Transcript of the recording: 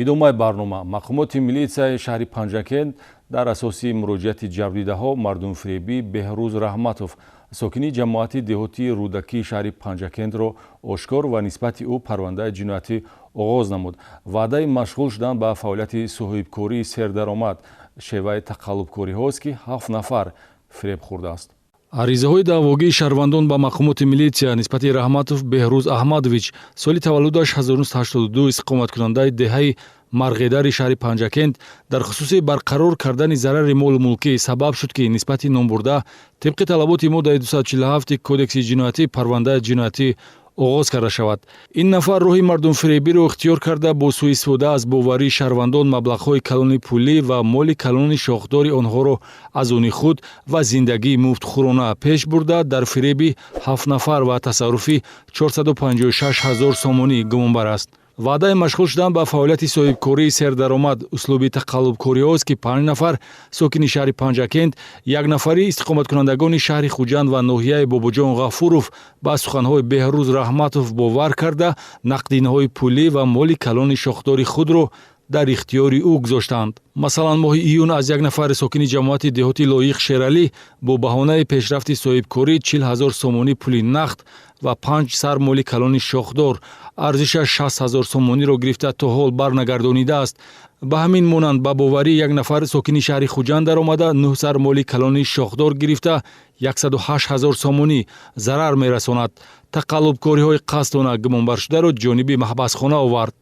Идомаи барнома. Мақомоти милитсияи шаҳри Панҷакент дар асоси муроҷиати ҷабрдидаҳо мардумфиребӣ Беҳрӯз Раҳматов, сокини ҷамоати деҳоти Рӯдакии шаҳри Панҷакентро ошкор ва нисбати ӯ парвандаи ҷиноятӣ оғоз намуд. Ваъдаи машғул шудан ба фаъолияти соҳибкории сердаромад шеваи тақаллубкориҳост, ки ҳафт нафар фиреб хӯрдааст. Аризаҳои даъвогии шаҳрвандон ба мақомоти милитсия нисбати Раҳматов Беҳрӯз Аҳмадович, соли таваллудаш 1982, истиқоматкунандаи деҳаи Марғедари шаҳри Панҷакент, дар хусуси барқарор кардани зарари молу мулкӣ сабаб шуд, ки нисбати номбурда тибқи талаботи моддаи 247 Кодекси ҷиноятӣ парвандаи ҷиноятӣ оғоз карда шавад. Ин нафар роҳи мардумфиребиро ихтиёр карда, бо сӯистифода аз боварии шаҳрвандон маблағҳои калони пулӣ ва моли калони шохдори онҳоро аз они худ ва зиндагии муфтхӯрона пеш бурда, дар фиреби ҳафт нафар ва тасарруфи 456 ҳазор сомонӣ гумонбар аст. Ваъдаи машғул шудан ба фаъолияти соҳибкории сердаромад услуби тақаллубкориҳост, ки панҷ нафар сокини шаҳри Панҷакент, як нафари истиқоматкунандагони шаҳри Хуҷанд ва ноҳияи Бобоҷон Ғафуров ба суханҳои Беҳрӯз Раҳматов бовар карда, нақдинаҳои пулӣ ва моли калони шохдори худро дар ихтиёри ӯ гузоштанд. Масалан, моҳи июн аз як нафари сокини ҷамоати деҳоти Лоиқ Шералӣ бо баҳонаи пешрафти соҳибкорӣ 40 000 сомонӣ пули нақд ва панҷ сар моли калони шохдор арзишаш 60 000 сомониро гирифта, то ҳол барнагардонидааст. Ба ҳамин монанд, ба боварии як нафар сокини шаҳри Хуҷанд даромада, нӯҳ сар моли калони шохдор гирифта, 108 000 сомонӣ зарар мерасонад. Тақаллубкориҳои қасдона гумонбаршударо ҷониби маҳбасхона овард.